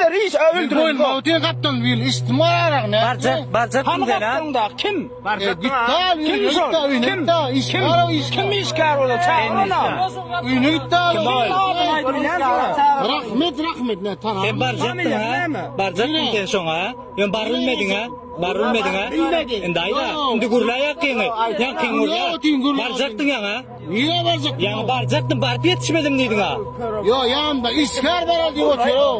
Içeri iş öldüren. Goýulma otyr gapdan bir içdim o aragyny. Barjak, barjakdyň Hany sen ha? gapdaňda kim? Git da Kim şol? Kim? Kim? Kim işgär ola? Çagyr ony. Öýüne git da. Kim ol? Adyny aýdyp bilýänsiň. Rahmet rahmet ne tanam. Sen barjakdyň Familiýasy ha? näme? Barjakdyň sen şoňa ha? Ýöne barylmediň ha? Barylmediň ha? Bilmedi. Indi aýda, indi gürle ýakyňy. Ýakyň gürle. Barjakdyň ýaňa. Nirä barjak? Ýaňy barjakdym, baryp ýetişmedim diýdiň ha. Yo ýanymda işgär barar diýip otyr o.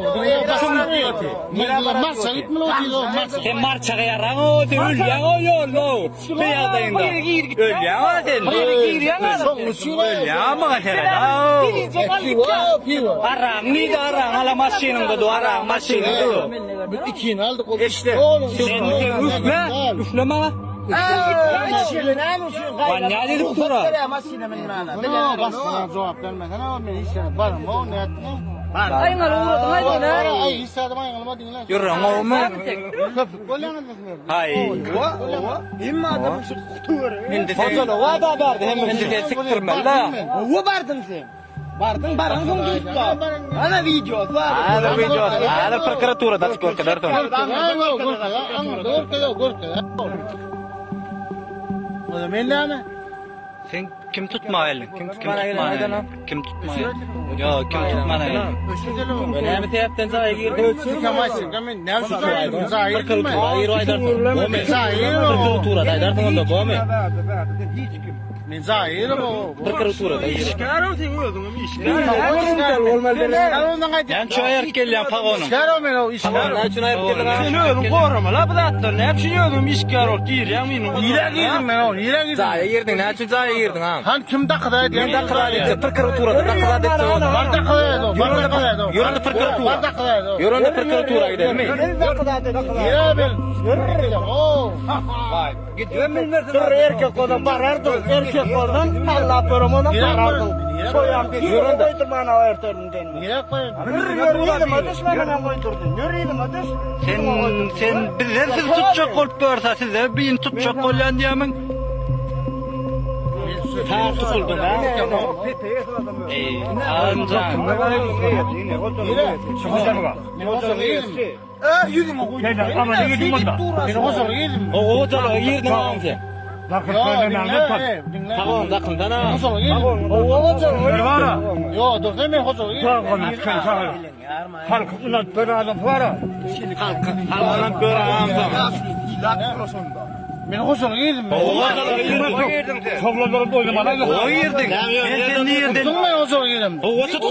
Marça gitmeli otyr o. Marça. Sen marçaga ýaraň o, sen ölýäň o ýolda o. Bu ýagdaýyňda. Ölýäň o sen. Ölýäň maňa seret. Piwo, piwo. Araň nide araň ala maşynyňda du araň maşynyňda du. Biz ikini aldyk. Eşde. Sen sen üfle, üfle maňa. Wanýa diýip dura. Başga jogap bermesene o men hiç ýere baram o nätdi? Aýňaly ugradyň aýdyň ha. Aý hiç adam aýňalma diňle. Ýürüň gowumy? Köpük bolýaňyz sizler. Haý. Hemme adamyň şu töweregi. Indi sen Hojalyga da bardy hem. Indi sen sikdirmeli. Owa bardyň sen. Bardyň baran soň gidip bar. Ana videosy bar. Häzir video, häzir prokuraturada açyp görkezer soň. Men näme? Sen kim tutmaga geldiň? Kim kim tutmaga geldiň? Kim tutmaga geldiň? Ýok, kim tutmaga geldiň? Näme sebäpden jaýa girdiň? Prokuratura girip aýdarsyň. Bomy? Prokuraturada aýdarsyň onda, bomy? Men zaýyr o. Prokuraturada girip. İşgär ol sen özüňem işgär. Näme üçin aýryp gelýäň pagonyň? İşgär o men o işgär. Näme üçin aýryp geldiň? Sen özüň goramaly bu zatlary. Näme üçin özüňem işgär bolup girýäň meniň? Nirä girdim men o? Nirä girdim? Jaýa girdiň, näme üçin jaýa girdiň ha? Han kim dakyda edýän? Kim dakyda edýän? Prokuraturada dakyda edýän. Bar dakyda edýän. Bar dakyda edýän. Ýörende prokuratura. Bar dakyda edýän. Ýörende prokuratura gidelmi? Nirä ben? O. Dur erkek bolsaň barardyň. Erkek bolsaň tallap görem onam barardyň. Soýan ýörende goýdurman o ertelinden. Nirä koýun? Ýör yzyma düş menem goýdurdy. Ýör yzyma düş. Sen sen bizden siz tutjak bolup görse size birini tutjak bolýan diýemiň? Ta tutuldy da. Ey, Anjan. Men hojalyga girdim. O hojalyga girdiň agam sen. Tamam, dakyndan ha. Hojalyga girdim. Yo, dur sen men hojalyga girdim. Halkyndan gör agam sen. Men hojalyga girdim. O hojalyga girdiň. O girdiň. Men sen nirden? Tutun men hojalyga girdim. O tutdu.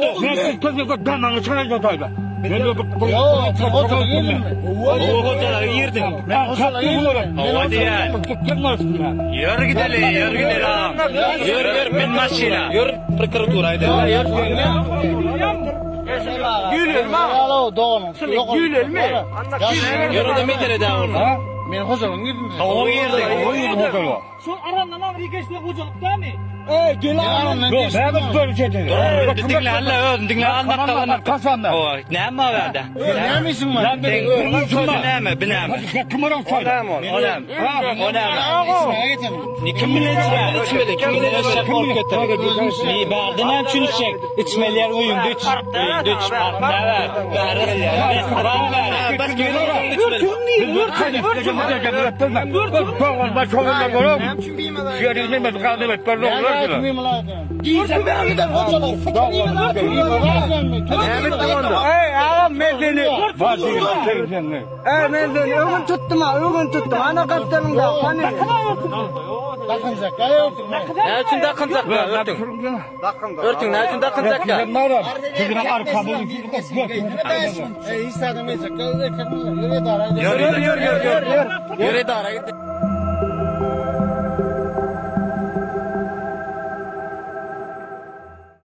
Yo, hojalyga girdim. O hojalyga girdiň. Men hojalyga girdim. Owa diýen. Ýör gideli, ýör gideli agam. Ýör, ýör, min maşyna. Ýör prokuratura gidelim. Ýör. Gülelim ha. Alo, doganım. Gülelim. Ýör onda mesele dä bolsa. Men hojalyga girdim. O girdiň. Şu arandan aňry geçdi hojalyk dämi? Ey gel Dur, diňle alla özün diňle anlatda anlatda. Owa, näme bar bärde? Näme işin var? Sen näme, bi näme? O näme? O näme? İçmeye getirdim. Kim bilen içmeli? İçmeli. Kim bilen eşek bolup getir? Ni bärde näme üçin içjek? İçmeli yer öýüňde iç. Öýüňde iç. Parkda ber. Bärde restoran ber. Başga ýerde içmeli. Ey ağam men seni. Ey men seni ögün tuttum ha ögün tuttum. Ana kaptanım da hani. Dakınacak. Ya örtün. Näme üçin dakynjak? Örtüň. Örtüň näme üçin dakynjak ya? Ey, hiç adam yiyecek. Erkek mi? Yürü idare. Ýör ýör ýör ýör. Ýör edara git.